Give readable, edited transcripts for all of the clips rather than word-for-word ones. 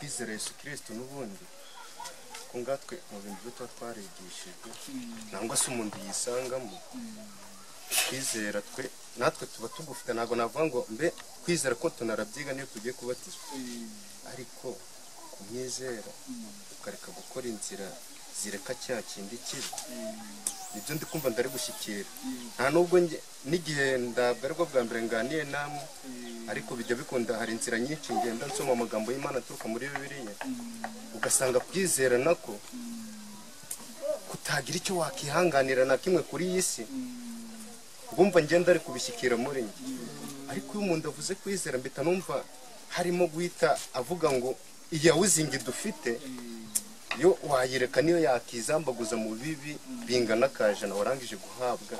Kwizera Yesu Kristo n'ubundi ko ngatwe mu bintu byo tuba twarigishijwe nangwa se umuntu yisangamo kwizera twe natwe tuba tugufite, ntabwo navuga ngo mbe kwizera ko tunarabyiga niyo tugiye kubatizwa, ariko kumwizera ukareka gukora inzira zireka cya kindi kibi, nibyo ndi kumva ndari gushyikira. Nta nubwo n'igihe ndabwo bwa mbere nganiye namwe, ariko bijya bikunda, hari inzira nyinshi ngenda nsoma amagambo y'Imana aturuka muri Bibiliya, ugasanga kwizera nako kutagira icyo wakihanganira na kimwe kuri iyi si, ngumva ngenda ari kubishyikira muri njye. Ariko iyo umuntu avuze kwizera mpita numva harimo guhita avuga ngo iyawuzingi dufite yo wayireka niyo yakizambaguza mu bibi bingana kajana warangije guhabwa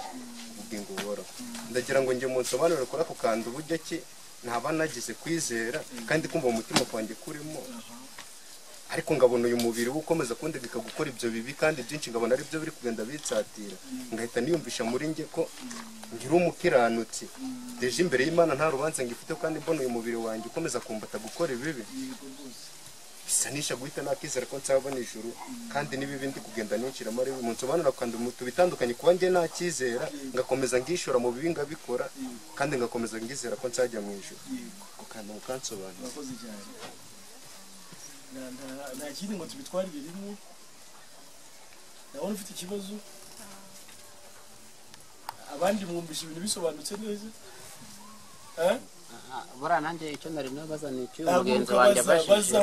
ubugingo buhoraho. Ndagira ngo njye munsobanurire kuri ako kantu uburyo ki ntaba nagize kwizera kandi kumva mu mutima kwanjye kurimo, ariko ngabona uyu mubiri ukomeza kundegeka gukora ibyo bibi kandi byinshi ngabona ari byo biri kugenda bitsatira, ngahita niyumvisha muri njye ko ngira umukiranutsi deje imbere y'Imana nta rubanza ngifite, kandi mbona uyu mubiri wanjye ukomeza kumbata gukora ibibi, bisanisha guhita nakizera ko nzabona ijuru, kandi n'ibibi ndi kugenda ninjiramo ari munsobanura kandi tubitandukanye, kuba njye nakizera ngakomeza ngishora mu bibi ngabikora kandi ngakomeza ngizera ko nzajya mu ijuru. Ako kantu mukansobanura. Urakoze cyane. Nta kindi ngo tubitwarire rimwe. Ndabona ufite ikibazo, abandi mwumvisha ibintu bisobanutse neza. Buriya nanjye icyo nari nabaza ni icyo mugenzi wanjye abajije.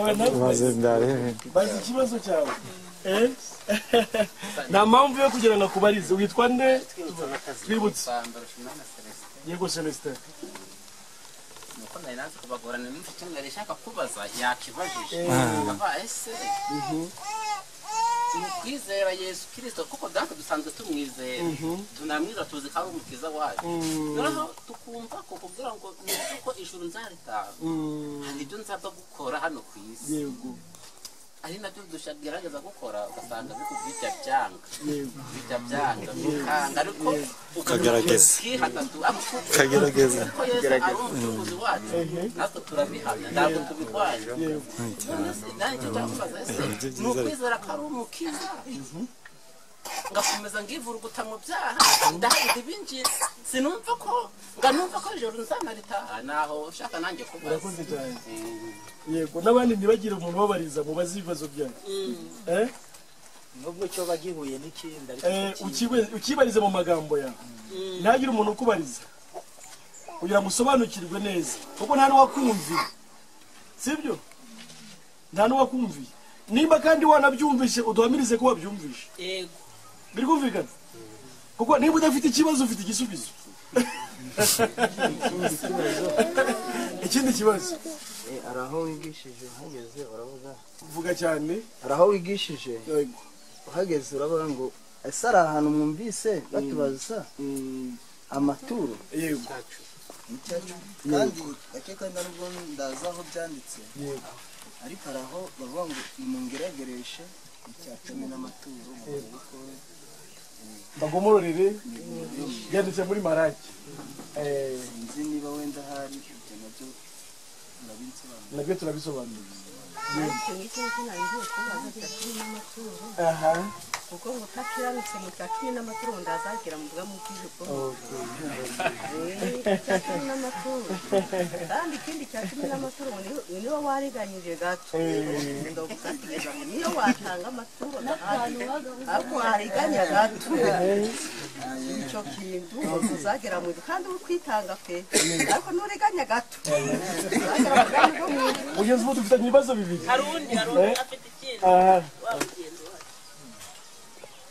Baza ikibazo cyawe. Nta mpamvu yo kugira ngo akubarize. Witwa nde? Twibutse. Yego Celestin. Nuko nari nazi kubagorana n'icyo icyo nari nshaka kubaza yakibajije. Ava ese ni ukwizera Yesu Kristo kuko natwe dusanzwe tumwizera, tunamwizera tuzi ko ari umukiza wacu, noneho tukumva ko kugira ngo nzi ko ijuru nzaritaha hari ibyo nzabwa gukora hano ku isi, ari nabyo dugerageza gukora ugasanga bikubwira byanga bijya byanga bikanga, ariko ukagerageza ukagerageza ko Yesu ari umucunguzi wacu natwe turabihamya ntabwo tubirwanya. Nanjye cyakubaza ese ni ukwizera ko ari umukiza ngakomeza ngivuruguta mu byaha ndahageze ibinjira sinumva ko nganumva ko ijoro nzanaritaha naho ushaka nanjye kubaza. Urakoze cyane. Yego n'abandi ntibagire umuntu ubabariza mubaze ibibazo byanyu. Nubwo cyo bagihuye n'ikindi ariko ukibarize mu magambo yawe, ntagire umuntu ukubariza kugira ngo usobanukirwe neza, kuko nta n'uwakumviye, sibyo? Nta n'uwakumviye. Nimba kandi wanabyumvishe uduhamirize ko wabyumvishe. Yego biri kumvikana, kuko niba udafite ikibazo ufite igisubizo. Ikindi kibazo, hari aho wigishije uhageze uravuga, vuga cyane. Hari aho wigishije uhageze uravuga ngo ese ari ahantu mwumvise batubaza amaturo. Yego kandi ndakeka nubwo ndaza aho byanditse, ariko hari aho bavuga ngo nimungeragereshe icya cumi n'amaturo bagomororere, byanditse muri Maraki. Sinzi niba wenda hari ibyo nabyo nabyo turabisobanura. Kuko ngo utakiranutse mu cya cumi n'amaturo ndazagira mu bwa mu bw'ijuru. Cya cumi n'amaturo kandi ikindi cya cumi n'amaturo niyo wariganyije gato niyo watanga amaturo ariko wariganya gato icyo kintu uzagera mu kandi uri kwitanga pe, ariko nuriganya gato. Ugeze ubu dufitanye ibibazo bibiri. Hari undi afite ikindi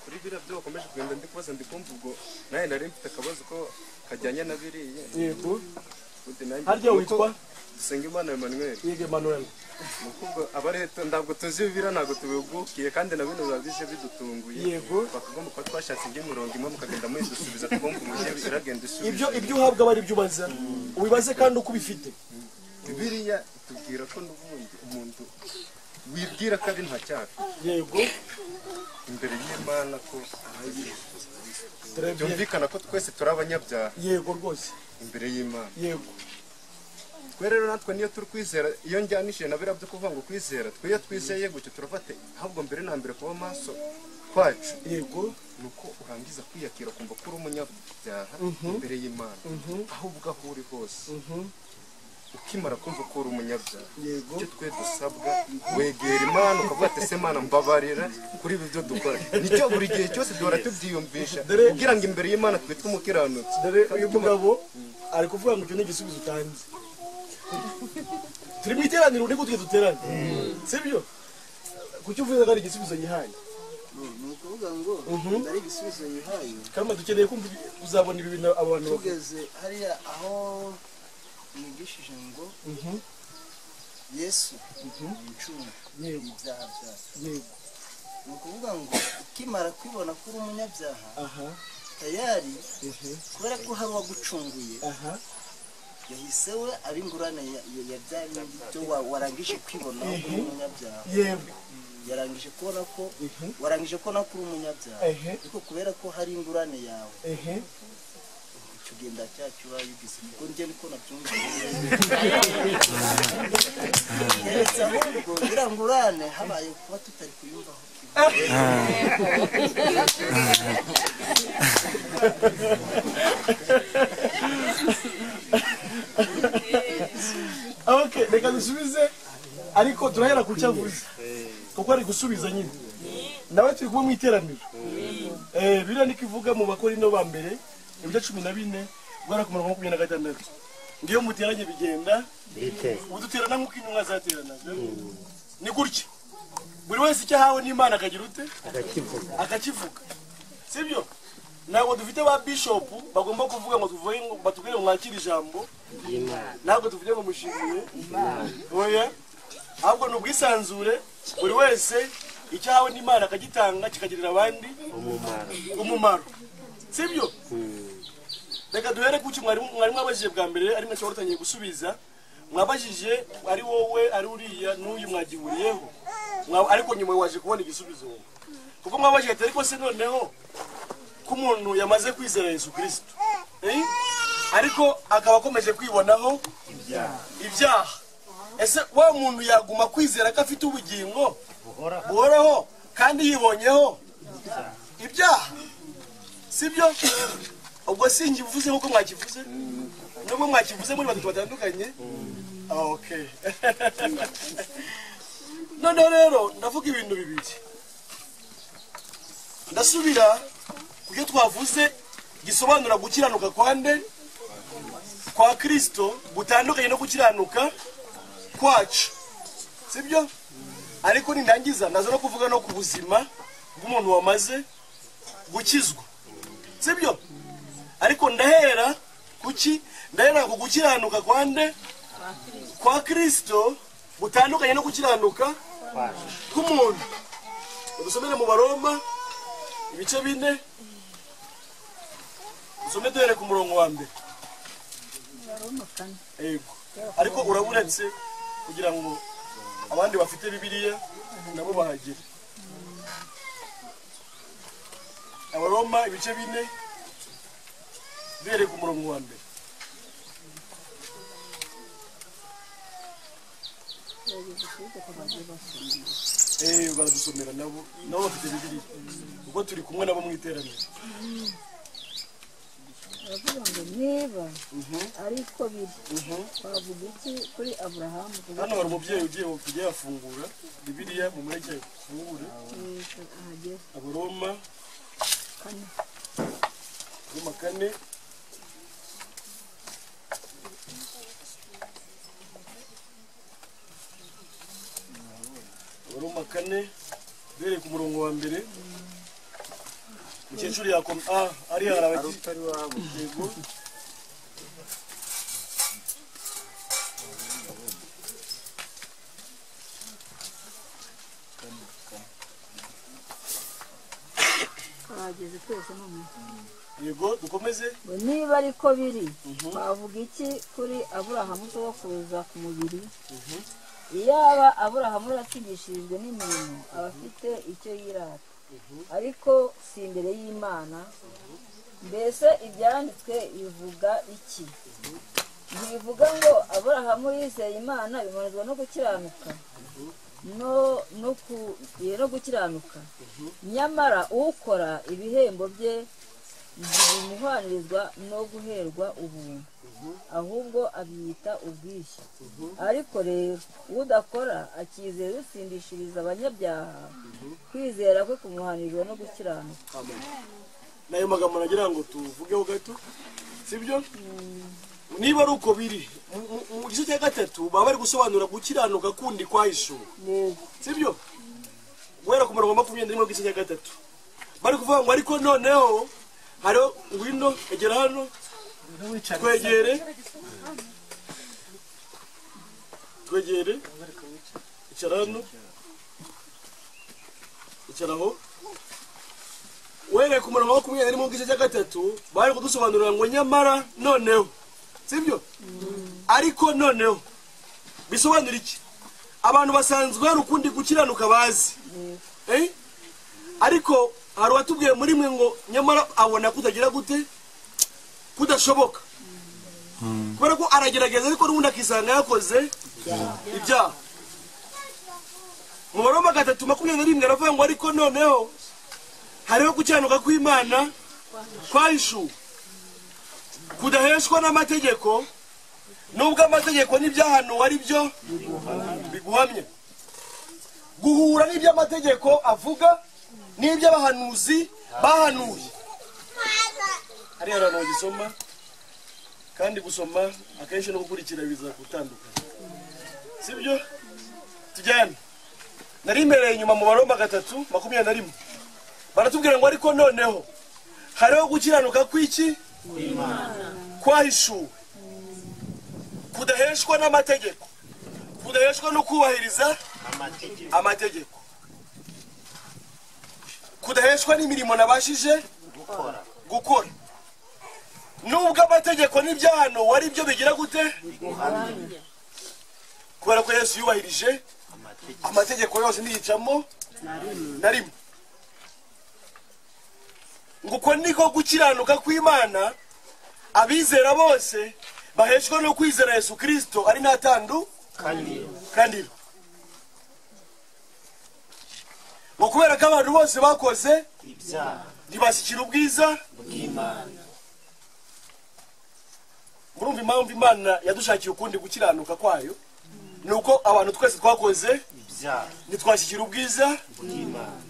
kuri biriya byo bakomeje kugenda ndi kubaza ndi kumva ubwo nawe nari mfite akabazo ko kajyanye na biriya. Yego harya witwa Dusengimana Emmanuel. Yego Emmanuel. Nuko abareto ntabwo tuzi bibira ntabwo tubihugukiye kandi na bino biba bije bidutunguye. Yego bakagomba kuba twashatse indi mirongo imwe mukagenda muyidusubiza twumva umujye iragenda isubiza. Ibyo uhabwa bari byo ubaza ubibaze kandi uko ubifite. Bibiliya itubwira ko n'ubundi umuntu wibwira ko ari nta cyaha, yego imbere y'Imana ko byumvikana ko twese turi abanyabyaha. Yego rwose imbere y'Imana. Yego Twe rero natwe niyo turi kwizera, iyo njyanishije na biriya byo kuvuga ngo kwizera, twe iyo twizeye gutyo turafate, ahubwo mbere na mbere kuba maso kwacu yego nuko urangiza kwiyakira kumva ko uri umunyabyaha imbere y'Imana, aho ubwo aho uri hose ukimara kumva ko uri umunyabyaha, icyo twe dusabwa wegera Imana ukavuga ati se Mana mbabarira kuri ibi byo dukora. Nicyo buri gihe cyose duhora tubyiyumvisha kugira ngo imbere y'Imana twitwe umukiranutsi. Dore uyu mugabo ari kuvuga ngo icyo ni igisubizo utanze. Turi mu iteraniro uri gutwe duterane, sibyo? Kuki uvuze ko ari igisubizo yihaye? Ni ukuvuga ngo ari igisubizo yihaye. Kama dukeneye kumva uzabona ibi bintu abantu tugeze hariya aho mwigishije ngo Yesu incungu ibyaha byacu. Ni ukuvuga ngo ukimara kwibona ko uri umunyabyaha tayari, kubera ko hari uwagucunguye, yahise we abingurane ya bya bindi byo warangije kwibona ko uri umunyabyaha. Yarangije kubona ko warangije kubona ko uri umunyabyaha, ariko kubera ko hari ingurane yawe tugenda cyacu bayugize kuko njye niko nabyumvise. Keretse ahubwo birangurane habaye kuba tutari kuyumvaho kimwe. Okay, reka dusubize, ariko turahera ku cyo avuze kuko ari gusubiza nyine nawe turi kuba mu iteraniro. Biriya niko ivuga mu Bakorinto ba mbere ibice 14 guhera ku murongo 26. Ngiyo muteranye bigenda ubu duterana nk'uko intumwa zateranaga. Ni gutya buri wese icyo ahawe n'Imana akagira ute akakivuga, sibyo? Ntabwo dufite ba bishop bagomba kuvuga ngo tuvuge ngo batubwire ngo mwakire ijambo, ntabwo tuvuge ngo mushimiye oya, ahubwo ni ubwisanzure, buri wese icyo ahawe n'Imana akagitanga kikagirira abandi umumaro, sibyo? Reka duhere ku cyo mwari mwabajije bwa mbere, ari mwese watangiye gusubiza. Mwabajije ari wowe ari uriya n'uyu mwagihuriyeho, ariko nyuma waje kubona igisubizo wowe, kuko mwabajije ati ariko se noneho ko umuntu yamaze kwizera Yesu Kristo ariko akaba akomeje kwibonaho ibyaha, ese wa muntu yaguma kwizera ko afite ubugingo buhoraho kandi yibonyeho ibyaha, sibyo? Ubwo singivuze nkuko mwakivuze, nubwo mwakivuze muri batatu batandukanye. Okay. Noneho rero ndavuga ibintu bibiri, ndasubira ku byo twavuze gisobanura gukiranuka kwande kwa Kristo gutandukanye no gukiranuka kwacu, sibyo? Ariko nindangiza naza no kuvuga no ku buzima bw'umuntu wamaze gukizwa, sibyo? Ariko ndahera kuki? Ndahera ku gukiranuka kwande kwa Kristo gutandukanye no gukiranuka k'umuntu. Dusomere mu Baroma ibice 4, dusome duhere ku murongo wa mbere. Yego, ariko uraburetse kugira ngo abandi bafite Bibiliya nabo bahagere. Abaroma ibice 4 duhere ku murongo wa mbere. Baradusomera nabo bafite Bibiliya kuko turi kumwe nabo mu iteraniro. Baravuga ngo niba ariko biri twavuga iki kuri Aburahamu? Hano hari umubyeyi ugiye kujya yafungura Bibiliya, mumureke afungure. Abaroma 4. Abaroma 4 duhereye ku murongo wa mbere. Mukecuru yakom ari harabaki wabo. Yego. Twahageze twese none. Yego, dukomeze. Niba ariko biri twavuga iki kuri Aburahamu sogokuruza ku mubiri? Iyaba Aburahamu yaratsindishirijwe n'imirimo aba afite icyo yirata, ariko si imbere y'Imana. Mbese ibyanditswe bivuga iki? Ntibivuga ngo Aburahamu yizeye Imana bimuhanizwa no gukiranuka no gukiranuka. Nyamara ukora ibihembo bye ntibimuhanirizwa no guherwa ubuntu, ahubwo abyita ubwishyu. Ariko rero udakora akizera usindishiriza abanyabyaha, kwizera kwe kumuhanirwa no gukiranuka. Nayo magambo nagira ngo tuvugeho gato, sibyo? Niba ari uko biri mu gice cya 3 baba bari gusobanura gukiranuka kundi kwahishuwe, sibyo? Guhera ku murongo 21 w'igice cya 3 bari kuvuga ngo ariko noneho hariho ngwino egera hano twegere icara hano icara aho. Uhereye ku murongo 21 w'igice cya 3 bari kudusobanurira ngo nyamara noneho, sibyo? Ariko noneho bisobanura iki? Abantu basanzwe hari ukundi gukiranuka bazi, ariko hari uwatubwiye muri mwe ngo nyamara abona kutagira gute, kudashoboka, kubera ko aragerageza ariko n'ubundi akisanga yakoze ibyaha. Mu Baroma 3:21 aravuga ngo ariko noneho hariho gukiranuka kw'Imana kwahishuwe kudaheshwa n'amategeko, nubwo amategeko n'ibyahanuwe ari byo biguhamye. Guhura n'iby'amategeko avuga n'iby'abahanuzi bahanuye. Hariya abantu bagisoma, kandi gusoma akenshi no gukurikira biza gutandukana, sibyo? Tujyane. Nari mbereye inyuma mu Baroma 3:21 baratubwira ngo ariko noneho hariho gukiranuka kw'iki? Kwahishuwe kudaheshwa n'amategeko, kudaheshwa no kubahiriza amategeko, kudaheshwa n'imirimo nabashije gukora, nubwo amategeko n'ibyahano wari byo bigira gute, kubera ko Yesu yubahirije amategeko yose ntiyicamo na rimwe. Nguko niko gukiranuka kw'Imana abizera bose baheshwa no kwizera Yesu Kristo ari nta kandiro. Ngo kubera ko abantu bose bakoze ibyaha ntibashyikira ubwiza bw'Imana. Murumva impamvu Imana yadushakiye ukundi gukiranuka kwayo, nuko abantu twese twakoze ibyaha ntitwashyikira ubwiza bw'Imana.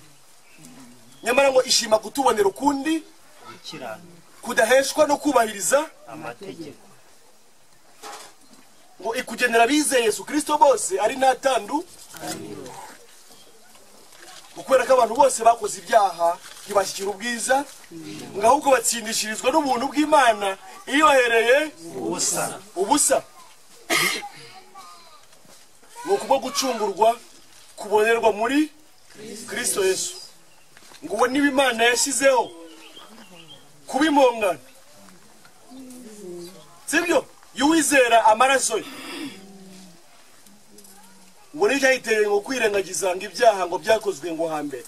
Nyamara ngo ishima kutubonera ukundi kudaheshwa no kubahiriza amategeko, ngo ikugenera abizeye Yesu Kristo bose ari nta tandu. Kubera ko abantu bose bakoze ibyaha ntibashyikira ubwiza, ngo ahubwo batsindishirizwa n'ubuntu bw'Imana iyohereye ubusa. Ni ukubwo gucungurwa kubonerwa muri Kristo Yesu. Ngo uwo niba Imana yashyizeho kuba impongano, sibyo? Y'uwizera amaraso ye, ngo nicyo cyayiteye ngo kwirengagiza ngo ibyaha ngo byakozwe ngo hambere,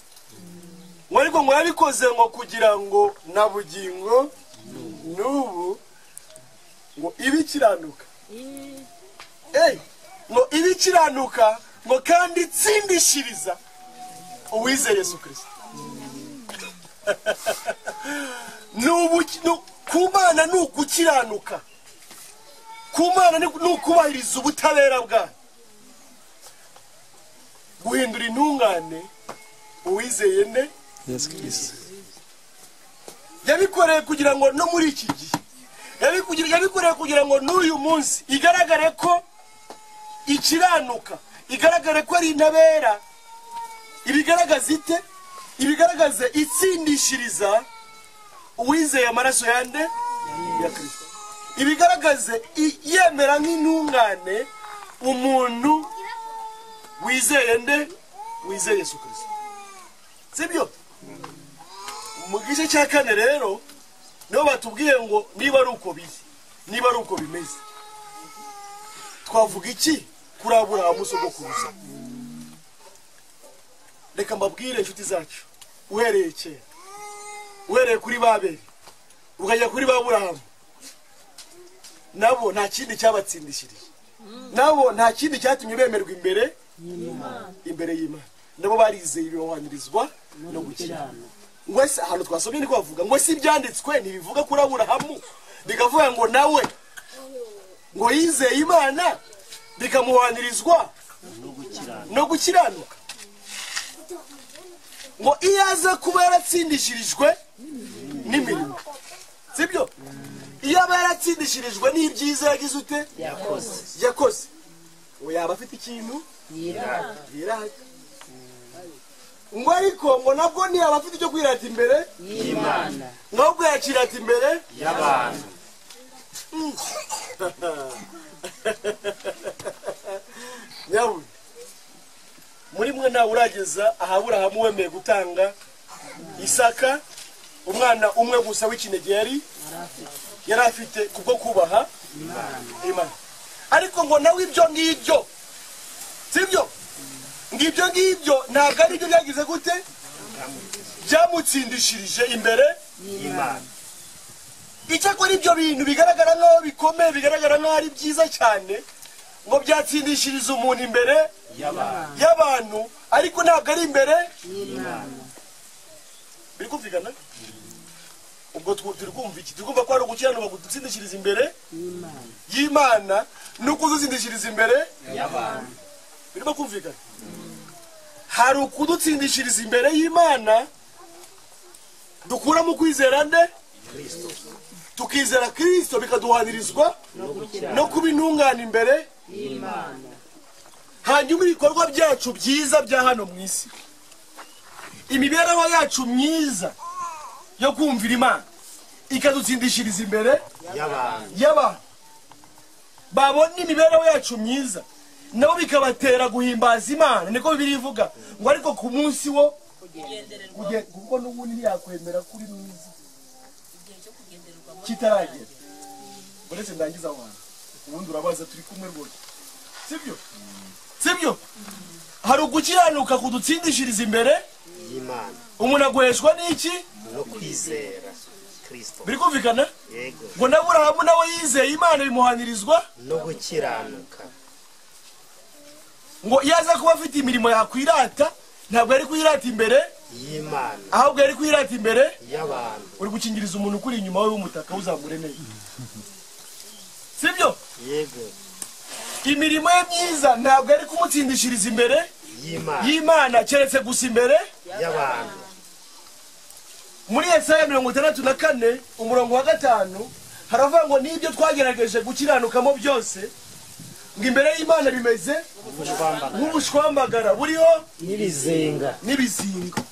ngo ariko ngo yabikoze ngo kugira ngo na bugingo n'ubu ngo ibikiranuka, ngo ibikiranuka ngo kandi itsindishiriza uwizeye Yesu Kristo. Ku Mana ni ugukiranuka, ku Mana ni ukubahiriza ubutabera bwayo, guhindura intungane uwizeye nde? Yesu Kristo. Yabikoreye kugira ngo no muri iki gihe, yabikoreye kugira ngo n'uyu munsi igaragare ko ikiranuka, igaragare ko ari intabera. Ibigaragaza ite? Ibigaragaze itsindishiriza uwizeye amaraso yande ya Kristo. Ibigaragaze yemera nk'intungane umuntu wizeye nde? Wizeye Yesu Kristo, sibyo? Mu gice cya 4 rero niho batubwiye ngo niba ari uko biri, niba ari uko bimeze, twavuga iki kuri Aburahamu sogokuruza? Reka mbabwire inshuti zacu, uhereye kera, uhereye kuri Babeli ukajya kuri Aburahamu, Nabo nta kindi cyabatsindishirije, nabo nta kindi cyatumye bemerwa imbere y'Imana. Nabo barizeye ibibahwanirizwa no gukiranuka. Ngo se ahantu twasomye niko bavuga ngo si ibyanditswe ntibivuga kuri Aburahamu, bikavuga ngo nawe ngo yizeye Imana bikamuhwanirizwa no gukiranuka. Ngo iyo aza kuba yaratsindishirijwe n'imirimo, sibyo? Iyo aba yaratsindishirijwe n'ibyiza yagize ute? Yakoze. Ngo yaba afite ikintu yirata. Ngo ariko ngo nabwo ntiyaba afite icyo kwirata imbere y'Imana, nubwo yakirata imbere y'abantu. Nyawe muri mwe ntawe urageza aha Aburahamu wemeye gutanga Isaka umwana umwe gusa w'ikinege yari afite kubwo kubaha Imana. Ariko ngo nawe ibyo ngibyo, sibyo? Ngibyo ngibyo ntabwo ari byo byagize gute? Byamutsindishirije imbere y'Imana. Icyakora ibyo bintu bigaragara nk'aho bikomeye, bigaragara nk'aho ari byiza cyane, ngo byatsindishiriza umuntu imbere y'abantu, ariko ntabwo ari imbere y'Imana. Biri kumvikana? Ubwo turi kumva iki? Turi kumva ko ari ugukiranuka kudutsindishiriza imbere y'Imana no kudutsindishiriza imbere y'abantu. Birimo kumvikana? Hari ukudutsindishiriza imbere y'Imana dukura mu kwizera nde? Tukizera Kristo bikaduhanirizwa no kuba intungane imbere y'Imana. Hanyuma ibikorwa byacu byiza bya hano mu isi, imibereho yacu myiza yo kumvira Imana ikadutsindishiriza imbere y'abantu. Babona imibereho yacu myiza nabo bikabatera guhimbaza Imana. Niko Bibiliya ivuga ngo ariko ku munsi wo kuko n'ubundi ntiyakwemera kuri mwiza kitaragera. Uretse ndangiza abantu ubundi urabaza turi kumwe rwose, sibyo? Sibyo? Hari ugukiranuka kudutsindishiriza imbere y'Imana. Umuntu aguheshwa n'iki? No kwizera Kristo. Biri kumvikana? Yego. Ngo na Aburahamu nawe yizeye Imana bimuhanirizwa no gukiranuka. Ngo iyo aza kuba afite imirimo yakwirata, ntabwo yari kuyirata imbere y'Imana, ahubwo yari kuyirata imbere y'abantu. Uri gukingiriza umuntu ukuri inyuma we w'umutaka uzamure neza, sibyo? Yego. Imirimo ye myiza ntabwo yari kumutsindishiriza imbere y'Imana, keretse gusa imbere y'abantu. Muri Yesaya 64 umurongo wa 5 haravuga ngo n'ibyo twagerageje gukiranukamo byose ngo imbere y'Imana bimeze nk'ubushwambagara buriho n'ibizinga.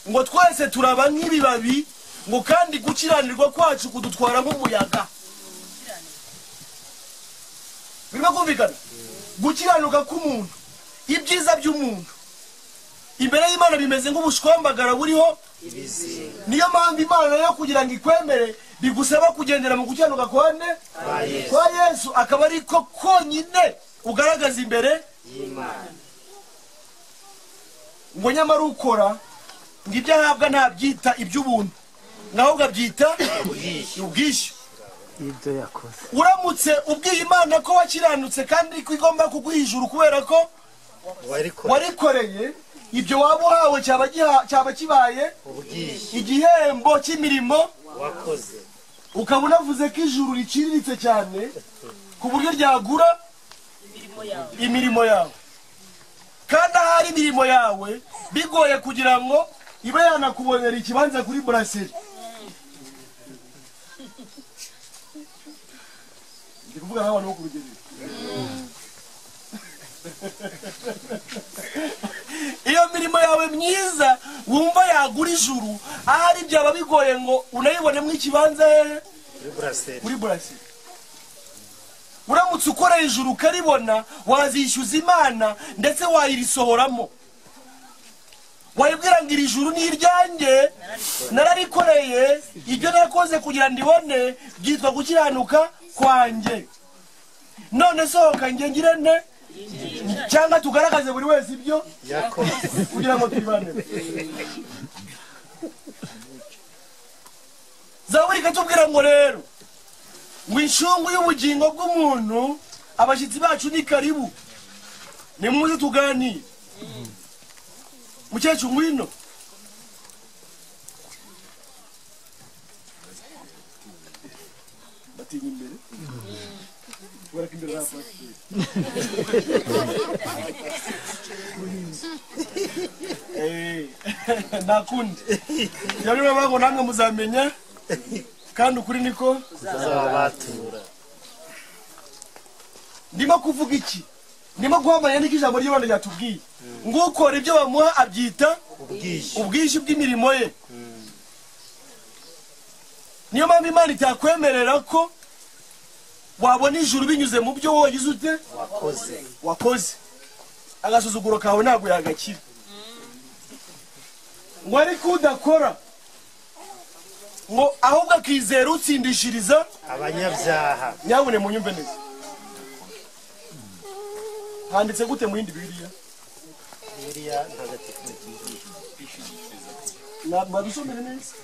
Ngo twese turaba nk'ibibabi, ngo kandi gukiranirwa kwacu kudutwara nk'umuyaga. Birimo kumvikana? Gukiranuka k'umuntu, ibyiza by'umuntu imbere y'Imana bimeze nk'ubushwambagara buriho ibizinga. Niyo mpamvu Imana yo kugira ngo ikwemere bigusaba kugendera mu gukiranuka kwa nde? Kwa Yesu, akaba ariko konyine ugaragaza imbere y'Imana. Ngo nyamara ukora ngo ibyo ahabwa ntabyita iby'ubuntu, naho abyita ubwishyu. Ibyo yakoze. Uramutse ubwiye Imana ko wakiranutse kandi ko igomba kuguha ijuru kubera ko warikoreye, ibyo waba uhawe cyaba kibaye igihembo cy'imirimo wakoze. Ukaba unavuze ko ijuru riciriritse cyane ku buryo ryagura imirimo yawe, kandi ahari imirimo yawe bigoye kugira ngo ibe yanakubonera ikibanza kuri buraseri. Ndi kuvuga n'abantu bo ku rugerero. Iyo mirimo yawe myiza wumva yagura ijuru, ahari byaba bigoye ngo unayibonemo ikibanza kuri buraseri. Uramutse ukoreye ijuru ukaribona, wazishyuza Imana ndetse wayirisohoramo. Wayibwira ngo iri juru ni iryanjye, nararikoreye, ibyo nakoze kugira ndibone byitwa gukiranuka kwanjye. None sohoka njye ngire nte? Cyangwa tugaragaze buri wese ibyo yakoze kugira ngo tubibane. Zaburi ikatubwira ngo rero Ngo inshungu y'ubugingo bw'umuntu, abashyitsi bacu ni karibu, nimuze tuganire. Mukecuru ngwino. Batinya imbere kubera ko imbere nta pasiteri. Nta kundi yari ngo namwe muzamenya kandi ukuri niko kuzabatura. Ndimo kuvuga iki? Ndimo guhamanya n'iki ijambo ry'Imana ryatubwiye ngo ukora ibyo bamuha abyita ubwishyu bw'imirimo ye. Niyo mpamvu Imana itakwemerera ko wabona ijuru binyuze mu byo wagize ute wakoze. Agasuzuguro kawe ntabwo yagakira. Ngo ariko udakora ngo ahubwo akizera utsindishiriza abanyabyaha. Nyabune munyumve neza. Handitse gute mu yindi Bibiliya? Bibiliya ntagatifu. Badusomere neza.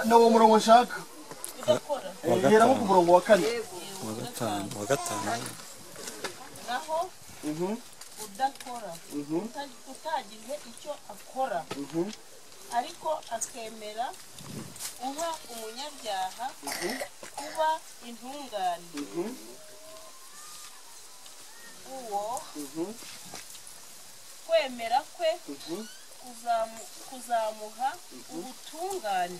Na uwo murongo nshaka hera nko ku murongo wa 4. Wa 5. Naho udakora utagize icyo akora ariko akemera uha umunyabyaha kuba intungane, uwo kwemera kwe kuzamuha ubutungane.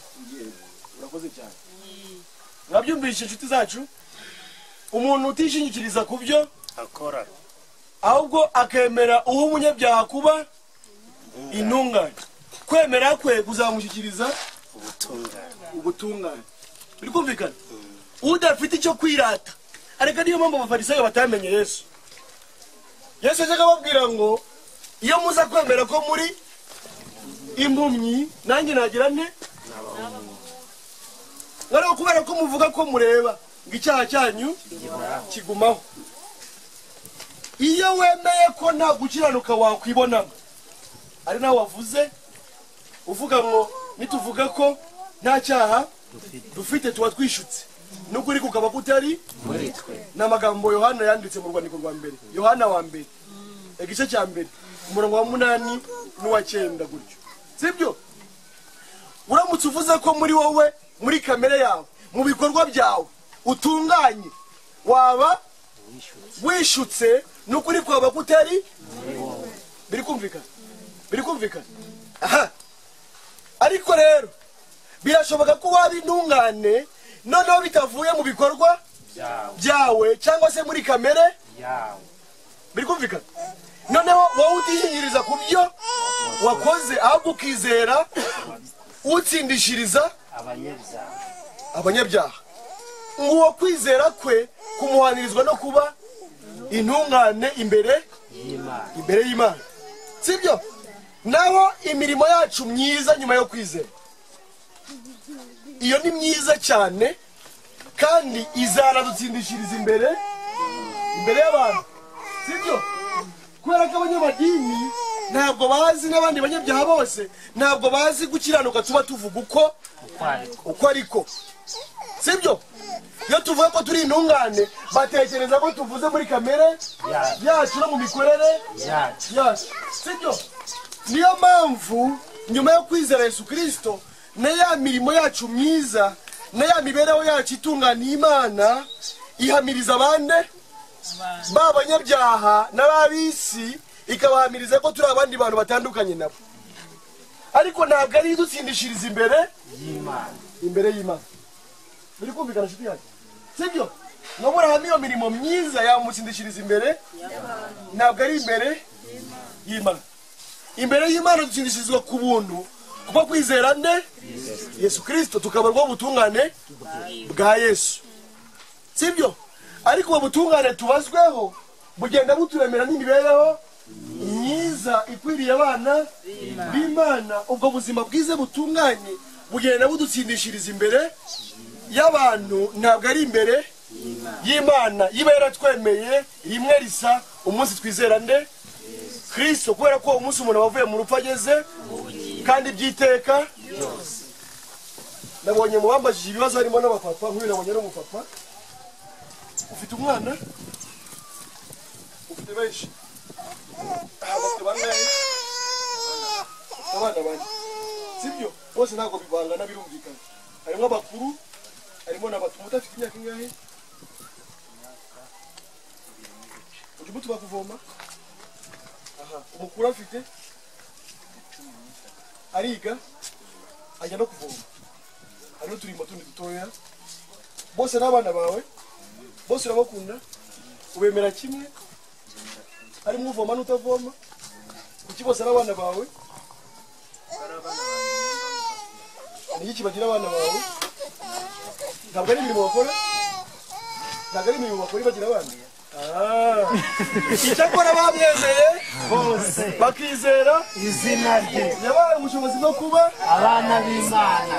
Urakoze cyane. Urabyumvise inshuti zacu? Umuntu utishingikiriza ku byo akora ahubwo akemera uha umunyabyaha kuba intungane, kwemera kwe kuzamushyikiriza ubutungane. Biri kumvikana? Udafite icyo kwirata. Ariko niyo mpamvu abafarisayo batamenye Yesu. Yesu yajyaga ababwira ngo iyo muza kwemera ko muri impumyi nanjye nagira nte? Ariko kubera ko muvuga ko mureba ngo icyaha cyanyu kigumaho. Iyo wemeye ko nta gukiranuka wakwibonamo, ari nawe wavuze uvuga ngo nituvuga ko nta cyaha dufite tuba twishutse, n'ukuri kukaba kutari muri twe. Ni amagambo Yohana yanditse mu rwandiko rwa mbere, Yohana wa mbere igice cya mbere umurongo wa 8 n'uwa 9 gutyo, sibyo? Uramutse uvuze ko muri wowe, muri kamere yawe, mu bikorwa byawe utunganye, waba wishutse, n'ukuri kwaba kutari. Biri kumvikana? Biri kumvikana? Aha. Ariko rero birashoboka ko waba intungane noneho bitavuye mu bikorwa byawe cyangwa se muri kamere yawe. Biri kumvikana? Noneho wowe utishingiriza ku byo wakoze ahubwo ukizera utsindishiriza abanyabyaha, nguwo kwizera kwe kumuhanirizwa no kuba intungane imbere y'Imana, sibyo? Naho imirimo yacu myiza nyuma yo kwizera, iyo ni myiza cyane kandi izanadutsindishiriza imbere y'abantu, sibyo? Kubera ko abanyamadini ntabwo bazi, n'abandi banyabyaha bose ntabwo bazi gukiranuka tuba tuvuga uko ariko, sibyo? Iyo tuvuga ko turi intungane batekereza ko tuvuze muri kamere yacu no mu mikorere yacu, sibyo? Niyo mpamvu nyuma yo kwizera Yesu Kristo na ya mirimo yacu myiza na ya mibereho yacu itunganiye Imana ihamiriza abandi b'abanyabyaha n'ababisi, ikabahamiriza ko turi abandi bantu batandukanye nabo. Ariko ntabwo ari idutsindishiriza imbere y'Imana. Biri kumvikana inshuti yanjye, sibyo? Noburahamu iyo mirimo myiza yamutsindishiriza imbere, ntabwo ari imbere y'Imana. Imbere y'Imana dutsindishirizwa ku buntu kuko kwizera nde? Yesu Kristo, tukabarwa ubutungane bwa Yesu, sibyo? Ariko ubu butungane tubazweho bugenda buturemera n'imibereho myiza ikwiriye abana b'Imana. Ubwo buzima bwiza butunganye bugenda budutsindishiriza imbere y'abantu, ntabwo ari imbere y'Imana. Iba yaratwemeye rimwe risa umunsi twizera nde? Kristo. Kubera ko umunsi umuntu wavuye mu rupfu ageze Kandi byiteka byose. Nabonye mu bambajije ibibazo harimo n'abapapa, nk'uyu nabonye ari umupapa. Ufite umwana? Ufite benshi? Bafite bangahe? Abana bane. Sibyo? Bose ntabwo bibangana birumvikana. Harimo abakuru, harimo n'abato. Umuto afite imyaka ingahe? Ujya umutuba kuvoma? Aha, umukuru afite? Ariga, ajya no kuvoma. Hariho uturimo tundi dutoya. Bose n'abana bawe? Bose urabakunda? Ubemera kimwe? Harimo uvoma n'utavoma? Kuki bose ari abana bawe? Ni iki bagira abana bawe? Ntabwo ari imirimo bakora? Ntabwo ari imirimo bakora bagira abana? Icyakora bamwemeye bose bakizera izina rye, yabaye ubushobozi bwo kuba abana b'Imana.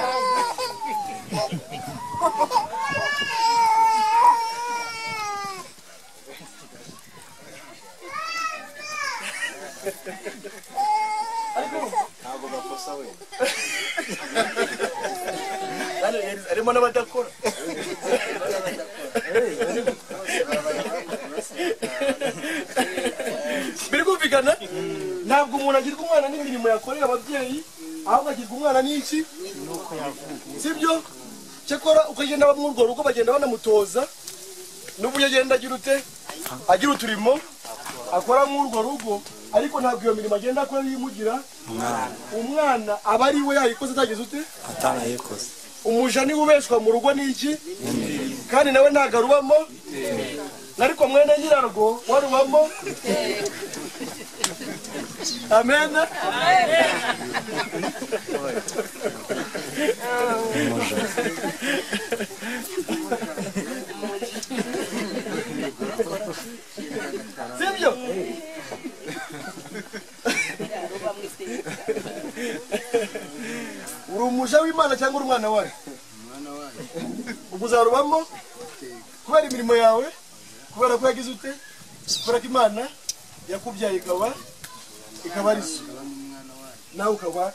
Ntabwo bakosa we. Harimo n'abadakora. Biri kumvikana? Ntabwo umuntu agirwa umwana n'imirimo yakorera ababyeyi, ahubwo agirwa umwana n'iki? Sibyo? Cyakora ukagenda bamwe urwo rugo bagenda banamutoza, n'uburyo agenda agira ute? Agira uturimo akora muri urwo rugo, ariko ntabwo iyo mirimo agenda akora yimugira umwana, aba ari we yayikoze atagize ute? Atarayikoze. Umuja niwe ubeshwa mu rugo n'iki? Kandi nawe ntabwo arubamo, ariko mwene nyirarwo warubamo. Amen. Sibyo? Uri umuja w'Imana cyangwa uri umwana wayo? Ubwo uzarubamo kubera imirimo yawe, kubera ko yagize ute? Kubera ko Imana yakubyaye ikaba ari so, nawe ukaba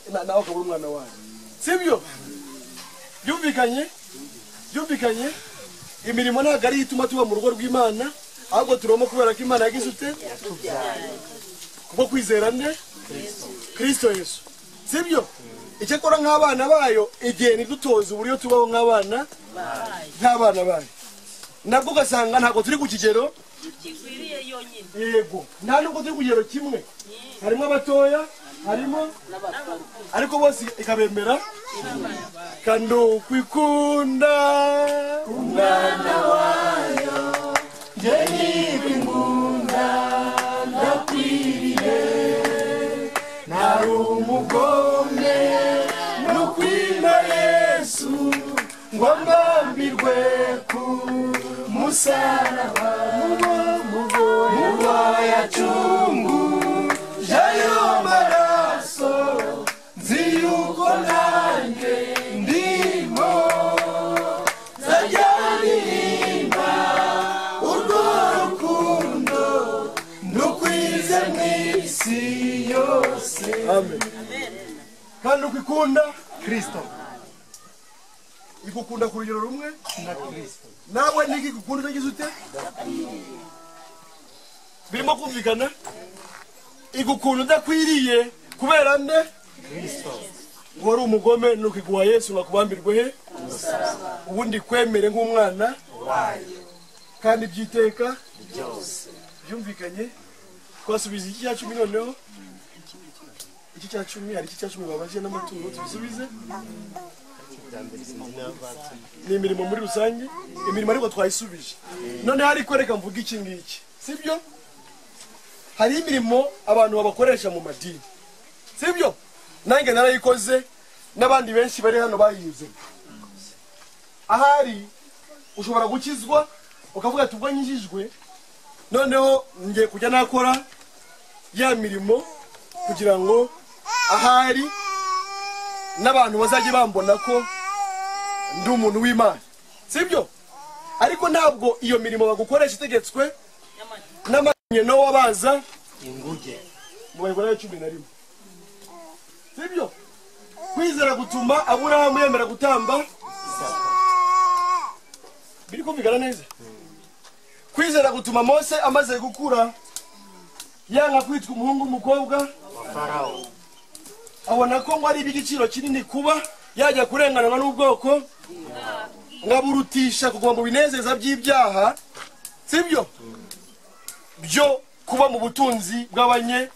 umwana wayo. Sibyo? Byumvikanye? Byumvikanye? Imirimo ntabwo ari ituma tuba mu rugo rw'Imana, ahubwo turoma kubera ko Imana yagize ute? Kubwo kwizera nde? Kristo Yesu. Sibyo? Icyakora nk'abana bayo, igihe ntidutoze uburyo tubaho nk'abana bayo, nabwo ugasanga ntabwo turi ku kigero yego, nta nubwo turi ku kigero kimwe. Harimo abatoya, harimo ariko bose ikabemera. Kandi ukwikunda umwana wayo, njye nikwikunda ndakwiriye, nari umugome nukwima Yesu ngo mbambirwe ku musaraba. Mubo yacunguje ayo maraso, nzi yuko nanjye ndimo nzajya ndirimba urwo rukundo ndukwize mu isi yose. Amen. Kandi ukwikunda Kristo igukunda ku rugero rumwe na Kristo, nawe niki gukunda utagize ute? Birimo kumvikana? Igukunda udakwiriye kubera nde? Kristo. Ngo wari umugome nuko iguha Yesu ngo akubambirwe he? Ubundi kwemere nk'umwana wayo, kandi byiteka byose. Byumvikanye? Twasubiza iki cya 10 noneho? Iki cya 10 hari iki cya 10 babaje n'amaturo, tubisubize. Ni imirimo muri rusange, imirimo ariko twayisubije. None hari kwereka mvuga iki ngiki, sibyo? Hari imirimo abantu babakoresha mu madini, sibyo? Nanjye narayikoze, n'abandi benshi bari hano bayinyuze. Ahari ushobora gukizwa ukavuga ati ubwo nkijijwe noneho ngiye kujya nakora ya mirimo kugira ngo ahari n'abantu bazajye bambona ko ndi umuntu w'Imana, sibyo? Ariko ntabwo iyo mirimo bagukoresha itegetswe n'amanye no wabaza inguge mu Baheburayo 11, sibyo? Kwizera gutuma Aburahamu yemera gutamba Isaka. Biri kumvikana neza? Kwizera gutuma Mose amaze gukura yanga kwitwa umuhungu w'umukobwa wa Farao, abona ko ngo ari iby'igiciro kinini kuba yajya kurenganwa n'ubwoko nkaburutisha kuguma mu binezeza by'ibyaha, sibyo, byo kuba mu butunzi bw'abanye,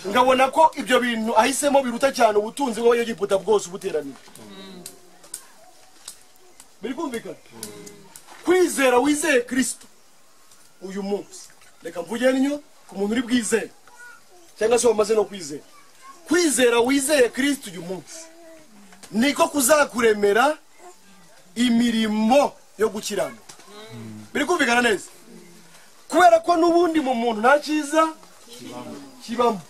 ngabona ko ibyo bintu ahisemo biruta cyane ubutunzi bw'abanyegiputa bwose ubuteranire. Biri kumvikana? Kwizera wizeye Kristo uyu munsi, reka mvuge nnyo ku muntu uri bwizere cyangwa se wamaze no kwizera. Kwizera wizeye Kristo uyu munsi niko kuzakuremera imirimo yo gukiranuka. Biri kumvikana neza? Kubera ko n'ubundi mu muntu nta cyiza kibamo.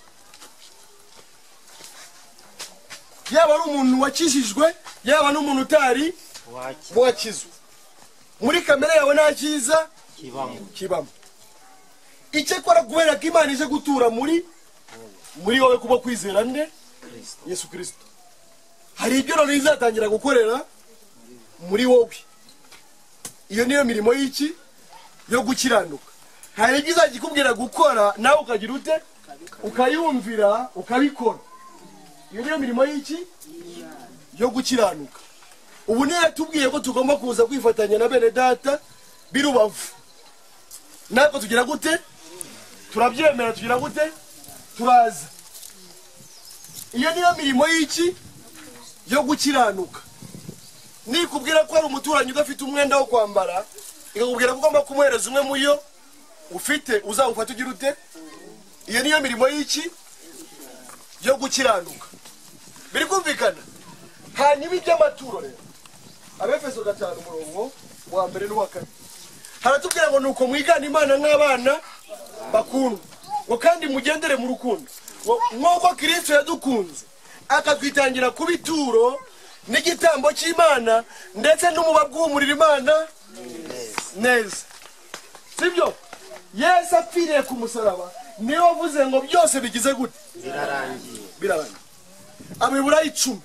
Yaba ari umuntu wakijijwe, yaba n'umuntu utari wakizwe, muri kamere yawe nta cyiza kibamo. Icyakora kubera ko Imana ije gutura muri wowe kuba kwizera nde? Yesu Kristo. Hari ibyo none izatangira gukorera muri wowe. Iyo niyo mirimo y'iki? Yo gukiranuka. Hari ibyo izajya ikubwira gukora nawe ukagira ute? Ukayumvira, ukabikora. Iyo niyo mirimo y'iki? Yo gukiranuka. Ubu niyo yatubwiye ko tugomba kuza kwifatanya na bene data b'i Rubavu. Natwe tugira gute? Turabyemera, tugira gute? Turaza. Iyo niyo mirimo y'iki? Yo gukiranuka. Nikubwira ko hari umuturanyi udafite umwenda wo kwambara, ikakubwira ko ugomba kumuhereza umwe muyo ufite, uzawufata ugira ute? Iyo niyo mirimo y'iki? Yo gukiranuka. Biri kumvikana? Hanyuma iby'amaturo rero, Abefeso 5 umurongo wa 1 n'uwa 2 haratubwira ngo nuko mwigana Imana nk'abana bakundwa, ngo kandi mugendere mu rukundo nk'uko Kristo yadukunze akatwitangira kuba ituro n'igitambo cy'Imana ndetse n'umubabwa uhumurira Imana neza. Sibyo? Yesu apfiriye ku musaraba niwe wavuze ngo byose bigize gute? Birarangiye. Birarangiye. Abaheburayo 10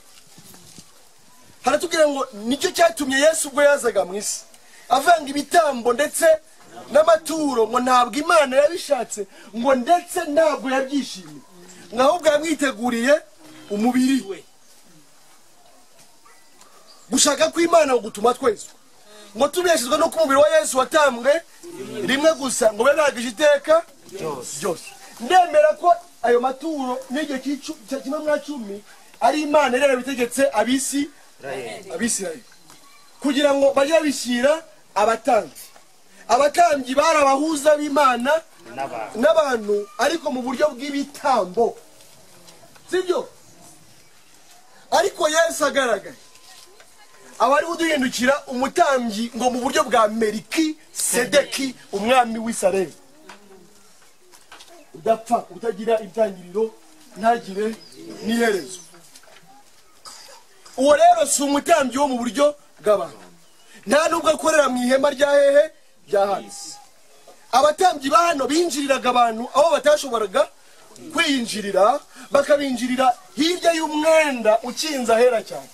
haratubwira ngo nicyo cyatumye Yesu ubwo yazaga mu isi avanga ibitambo ndetse n'amaturo, ngo ntabwo Imana yabishatse, ngo ndetse ntabwo yabyishimiye, ngo ahubwo yamwiteguriye umubiri we. Gushaka kw'Imana gutuma twezwa, ngo tubeshezwe no kumubiri wa Yesu watambwe rimwe gusa, ngo bihagije iteka ryose. Ndemera ko ayo maturo n'iryo kimwe mwa 10 ari Imana yari yarabitegetse Abisirayeli kugira ngo bajye babishyira abatambyi. Abatambyi bari abahuza b'Imana n'abantu, ariko mu buryo bw'ibitambo, sibyo? Ariko Yesu agaragaye abari buduhindukira umutambyi ngo mu buryo bwa Meliki Sedeki, umwami w'i Salemu, udapfa, utagira itangiriro ntagire n'iherezo. Uwo rero si umutambyi wo mu buryo bw'abantu, nta nubwo akorera mu ihema rya hehe rya hano. Abatambyi ba hano binjiriraga abantu aho batashoboraga kwinjirira, bakabinjirira hirya y'umwenda ukinze ahera cyane,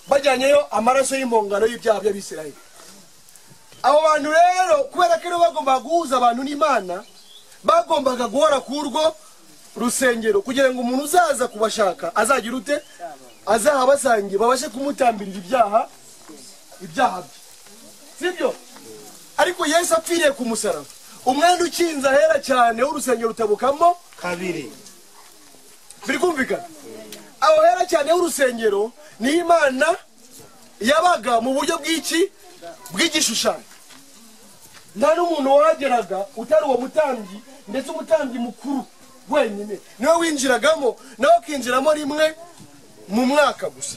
bajyanyeyo amaraso y'impongano y'ibyaha by'Abisirayeli. Abo bantu rero kubera ko bagombaga guhuza abantu n'Imana, bagombaga guhora kurwo rusengero kugira ngo umuntu uzaza kubashaka azagira ute? Azahabasange babashe kumutambirira ibyaha bye, sibyo? Ariko Yesu apfiriye ku musaraba, umwenda ukinze ahera cyane w'urusengero utabukamo kabiri. Biri kumvikana? Aho hera cyane w'urusengero ni Imana yabaga mu buryo bw'iki? Bw'igishushanyo. Nta n'umuntu wageraga utari uwo mutambyi, ndetse umutambyi mukuru wenyine niwe winjiragamo, nawe akinjiramo rimwe mu mwaka gusa.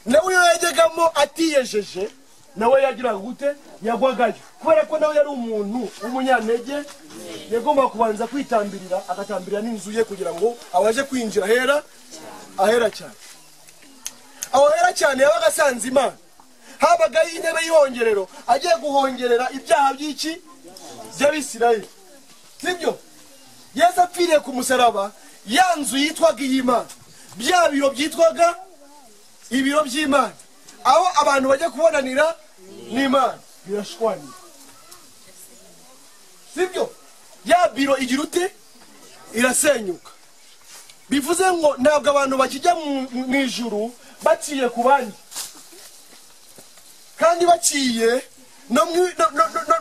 Nawe iyo yajyagamo atiyejeje, nawe yagiraga gute? Yagwagayo, kubera ko nawe yari umuntu w'umunyantege, yagomba kubanza kwitambirira, agatambirira n'inzu ye kugira ngo abashe kwinjira ahera cyane. Aho hera cyane yabaga asanze Imana, habagayo intebe y'ihongerero, agiye guhongerera ibyaha by'iki? By'Abisirayeli, sibyo? Yesu apfiriye ku musaraba, ya nzu yitwaga iy'Imana Bya biro byitwaga ibiro by'Imana, aho abantu bajya kubonanira n'Imana, birashwanira. Sibyo? Ya biro igira ute? Irasenyuka. Bivuze ngo ntabwo abantu bakijya mu ijuru baciye ku bandi, kandi baciye no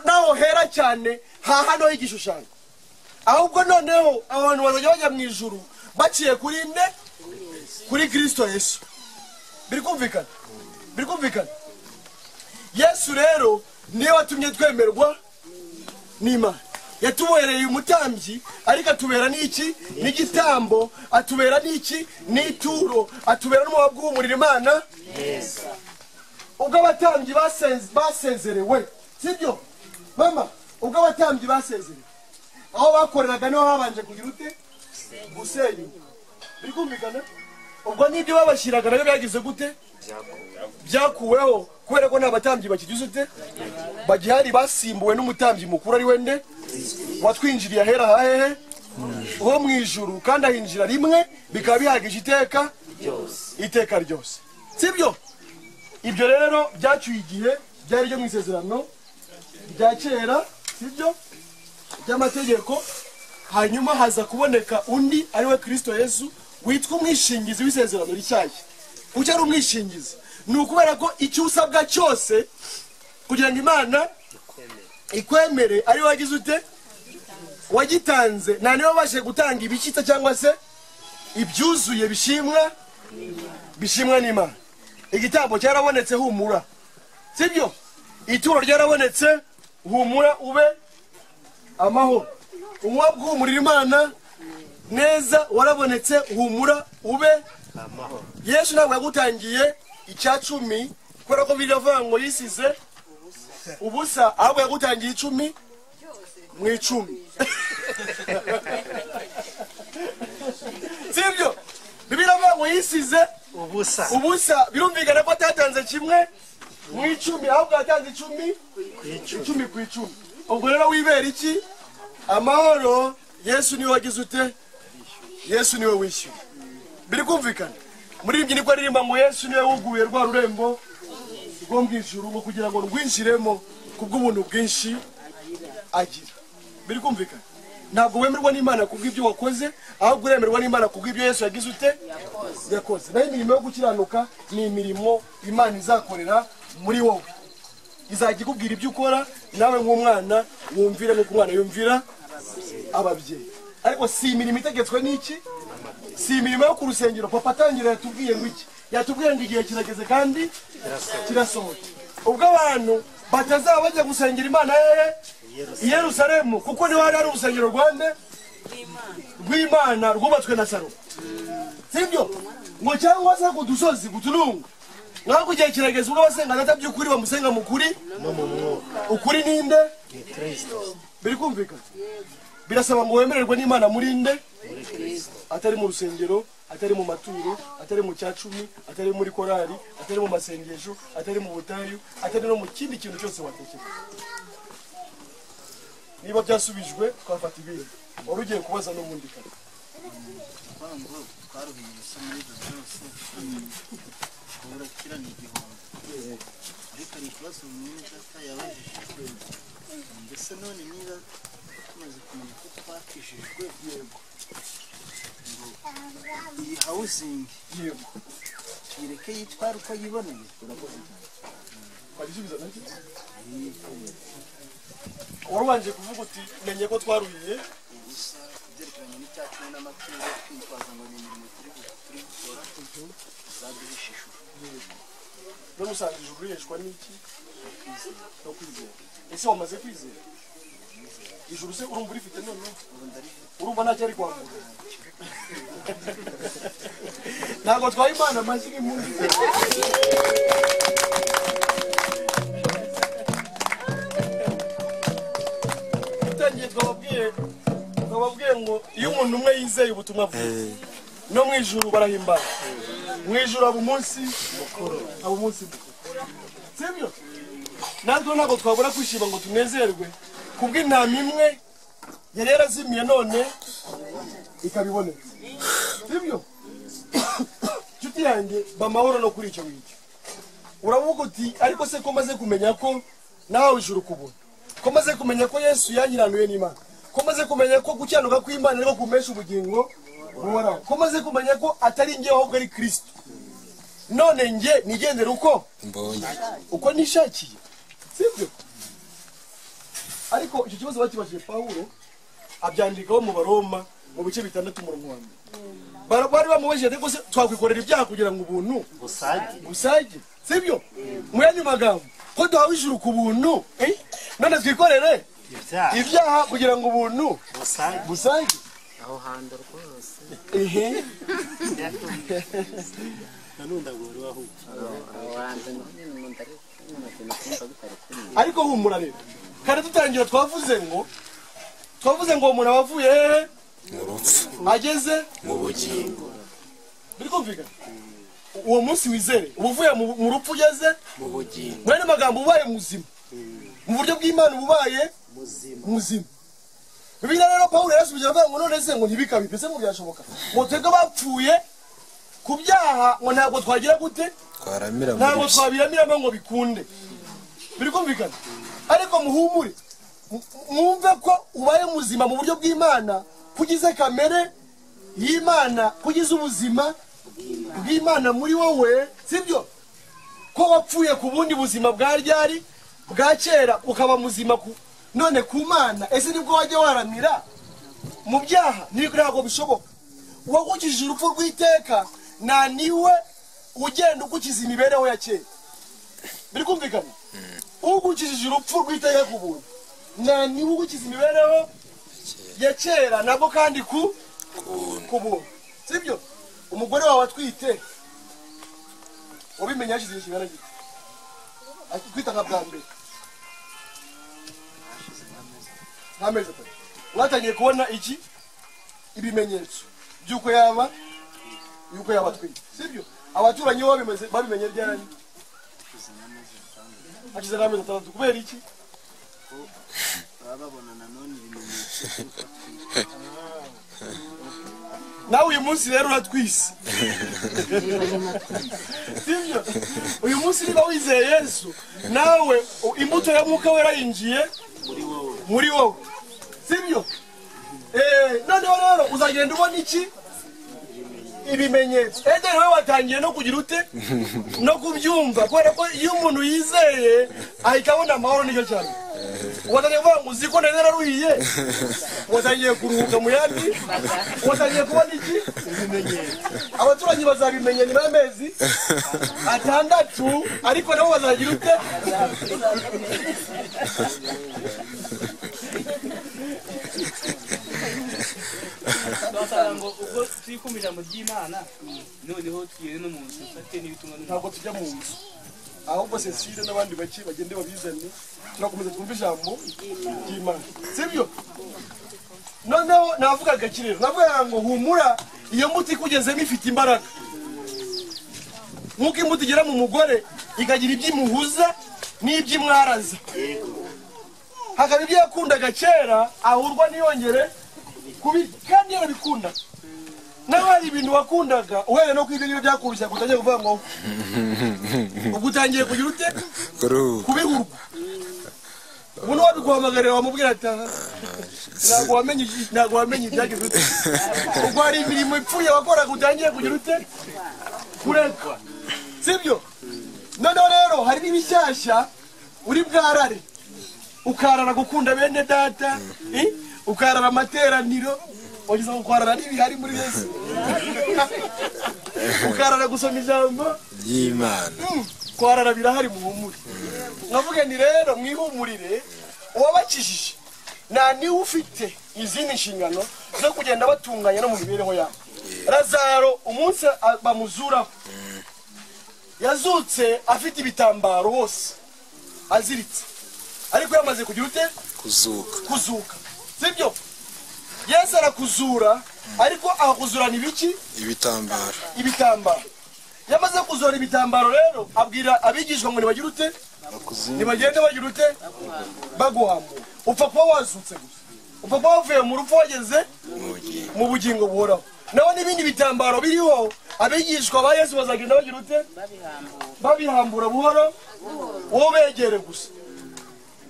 naho hera cyane ha hano h'igishushanyo. Ahubwo noneho abantu bazajya bajya mu ijuru baciye kuri nde? Kuri Kristo Yesu. Biri kumvikana? Biri kumvikana? Yesu rero niwe watumye twemerwa n'Imana. Yatubereye umutambyi, ariko atubera n'iki? N'igitambo, atubera n'iki? N'ituro, atubera n'umuhabwa w'umuriro Imana. Ubwo abatambyi basezerewe, sibyo? Mama, ubwo abatambyi basezerewe, aho bakoreraga niho babanje kugira ute? Gusenyuka. Biri kumvikana? Ubwo n'ibyo babashyiraga nabyo byagize gute? Byakuweho, kubera ko nta batambyi bakigize ute? Bagihari, basimbuwe n'umutambyi mukuru ari wende watwinjiriye ahera hahehe ho mu ijuru, kandi ahinjira rimwe bikaba bihagije iteka iteka ryose. Sibyo? Ibyo rero byacyuye igihe byari byo mu isezerano rya kera, sibyo, by'amategeko. Hanyuma haza kuboneka undi ari we Kristo Yesu witwa umwishingizi w'isezerano rishyashya. Kuki ari umwishingizi? Ni ukubera ko icyo usabwa cyose kugira ngo Imana ikwemere ari wagize ute? Wagitanze. Nta niwe wabashije gutanga ibikitse cyangwa se ibyuzuye bishimwa bishimwa n'Imana. Igitambo cyarabonetse, humura. Sibyo? Ituro ryarabonetse, humura ube amahoro. Umwabwo w'umuriro Imana neza warabonetse, humura ube amahoro. Yesu ntabwo yagutangiye icya 10 kubera ko biravuga ngo yisize ubusa, ahubwo yagutangiye 10 mu 10. Sibyo? Biravuga ngo yisize ubusa. Ubusa birumvikana ko atatanze kimwe mu 10, ahubwo yatanze 10 10 ku 10. Ubwo rero wibera iki? Amahoro. Yesu niwe wagize ute? Yesu niwe wishyuye. Biri kumvikana? Muri ibyo niko aririmba ngo Yesu niwe wuguye rwa rurembo rwo mu ijuru ngo kugira ngo rwinjiremo kubw'ubuntu bwinshi agira. Biri kumvikana? Ntabwo wemerwa n'Imana kubw'ibyo wakoze, ahubwo uremerwa n'Imana kubw'ibyo Yesu yagize ute? Yakoze. Nayo imirimo yo gukiranuka ni imirimo Imana izakorera muri wowe. Izajya ikubwira ibyo ukora, nawe nk'umwana wumvira nk'uko umwana yumvira ababyeyi. Ariko si imirimo itegetswe n'iki? Si imirimo yo ku rusengero. Papa atangira yatubwiye ngo iki? Yatubwiye ngo igihe kirageze kandi kirasohoye. Ubwo abantu batazaba bajya gusengera Imana hehe? I Yerusalemu, kuko niho hari urusengero rwande rw'Imana rwubatswe na Salomo. Sibyo? Ngo cyangwa se ku dusozi gutununga. Ntabwo igihe kirageze ubwo abasenga Data by'ukuri bamusenga mu kuri no mu mwuka. Ukuri ninde? Ni Kristo. Biri kumvikana? Birasaba ngo wemererwe n'Imana muri nde? Muri Kristo. Atari mu rusengero, atari mu maturo, atari mu cyacumi, atari muri korali, atari mu masengesho, atari mu butayu, atari no mu kindi kintu cyose watekereza. Niba byasubijwe twafata ibindi. Wari ugiye kubaza n'ubundi kare. Ngo twaruhiye ubusa muri ibyo byose. Urakira ni igihombo. Ariko ni ikibazo mwene data yabajije. Mbese none niba tumaze kumenya ko twakijijwe, yego, ngo iyi housing, yego, tuyireke yitware uko yiboneye. Urakoze cyane. Twagisubiza nacyo? Warubanje kuvuga uti menye ko twaruhiye ubusa kubyerekeranye n'icyacu n'amaturo, twitwaza ngo ni imirimo turi gukora zaduhisha ijuru. None usanga ijuru riheshwa n'iki? No kwizera. Ese wamaze kwizera? Ijuru se urumva urifite none? Urumva ntacyo ari kwambura. Ntabwo twaha Imana amashyi n'impundu. Utangiye twababwiye ngo iyo umuntu umwe yizeye ubutumwa bwiza no mu ijuru barahimbara. Mu ijuru aba umunsi mukuru, aba umunsi mukuru. Sibyo? Natwe ntabwo twabura kwishima ngo tunezerwe kubw'intama imwe yari yarazimiye none ikabiboneka. Sibyo? Nshuti yanjye, bamahoro no kuri icyo ngicyo. Uravuga uti ariko se ko maze kumenya ko nawe ijuru kubona, ko maze kumenya ko Yesu yanyiranuye n'Imana, ko maze kumenya ko gukiranuka kw'Imana ariko kumesha ubugingo buhoraho, ko maze kumenya ko atari njye ahubwo ari Kristo, none njye nigendera uko mbonye, uko nishakiye, sibyo? Ariko icyo kibazo bakibajije Pawulo abyandikaho mu Baroma mu bice 6 umurongo wa mbere. Bari bamubajije ariko se twakwikorera ibyaha kugira ngo ubuntu busage, sibyo? Mu yandi magambo, ko duhawe ijuru ku buntu, none twikorere ibyaha kugira ngo ubuntu busage. Aho hantu rwose ariko humura rero, kandi dutangira twavuze ngo umuntu abavuye hehe ageze mu bugingo. Biri kumvikana? Uwo munsi wizere uba uvuye mu rupfu ugeze mu bugingo. Mu yandi magambo, ubaye muzima mu buryo bw'Imana, ubaye muzima. Bibiliya rero Pawulo yarasubije avuga ngo none se ngo ntibikabe, mbese ngo byashoboka ngo twebwe bapfuye ku byaha ngo ntabwo twagira gute, twaramira, ntabwo twabiramiramo ngo bikunde. Biri kumvikana? Ariko muhumure, mwumve ko ubaye muzima mu buryo bw'Imana, kugize kamere y'Imana, kugize ubuzima bw'Imana muri wowe, sibyo? Ko wapfuye ku bundi buzima bwa ryari bwa kera ukaba muzima none ku Mana, ese nibwo wajya waramira mu byaha? Ntabwo bishoboka. Uwagukijije urupfu rw'iteka nta niwe ugenda ugukiza imibereho ya kera. Biri kumvikana? Ugukijije urupfu rw'iteka ku buntu nta niwe ugukiza imibereho ya kera nabwo kandi ku buntu, sibyo? Umugore wawe atwite wabimenye hashize igihe kingana gite? Atwita nka bwa mbere nk'amezi 3, mwatangiye kubona iki ibimenyetso by'uko yaba atwite, sibyo? Abaturanyi bo babimenye ryari? Hashize nk'amezi 6. Kubera iki? Bababona nanone ibimenyetso by'uko atwite. Nawe uyu munsi rero uratwise, sibyo? Uyu munsi niba wizeye Yesu, nawe imbuto ya Mwuka Wera yinjiye muri wowe, sibyo? Noneho rero uzagenda ubona iki ibimenyetso. Edeni wowe watangiye no kugira ute no kubyumva, kubera ko iyo umuntu yizeye ahita abona amahoro. Nicyo cyane watangiye kuvuga ngo uzi ko nari nararuhiye, watangiye kuruhuka mu yandi, watangiye kubona iki ibimenyetso. Abaturanyi bazabimenya nyuma y'amezi 6, ariko nabo bazagira ute? Basanga ngo ubwo turi kumva ijambo ry'Imana noneho tugende no mu nzu dufate n'ibitunga. Ntabwo tujya mu nzu, ahubwo Cecile n'abandi bake bagende babizane, turakomeza twumve ijambo ry'Imana, sibyo? Noneho navugaga iki rero? Navugaga ngo humura, iyo mbuto ikugezemo ifite imbaraga. Nk'uko imbuto igera mu mugore ikagira ibyimuhuza n'ibyimwaraza, hakaba ibyo yakundaga kera ahurwa ntiyongere kandi yarabikunda. Nawe hari ibintu wakundaga uhereye no kwiga ibyo byakurushya utangiye kuvuga ngo ubwo utangiye kugira ute kubihurwa. Umuntu wabiguhamagarira wamubwira ati ntabwo wamenye ibyagize ute. Ubwo hari imirimo ipfuye wakoraga utangiye kugira ute kureka, sibyo? Noneho rero hari n'ibishyashya uri bwarare, ukarara gukunda bene data, ukarara amateraniro, wagize ngo kwarara n'ibihari muri Yesu, ukarara gusoma ijambo ry'Imana, kwarara birahari muhumure. Nkavuga ni rero mwihumurire, uwabakijije nta niwe ufite izindi nshingano zo kugenda batunganya no mu mibereho yabo. Lazaro umunsi bamuzuraho yazutse afite ibitambaro hose aziritse, ariko yamaze kugira ute kuzuka, sibyo? Yesu arakuzura, ariko akakuzurana ibiki? Ibitambaro. Yamaze kuzura ibitambaro rero abwira abigishwa ngo nibagire ute, nibagende bagira ute, baguhambura. Upfa kuba wazutse gusa, upfa kuba wavuye mu rupfu wageze mu bugingo buhoraho. Naho n'ibindi bitambaro biriho, abigishwa ba Yesu bazagenda bagira ute? Babihambura buhoro, wowe begere gusa.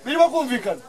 Birimo kumvikana.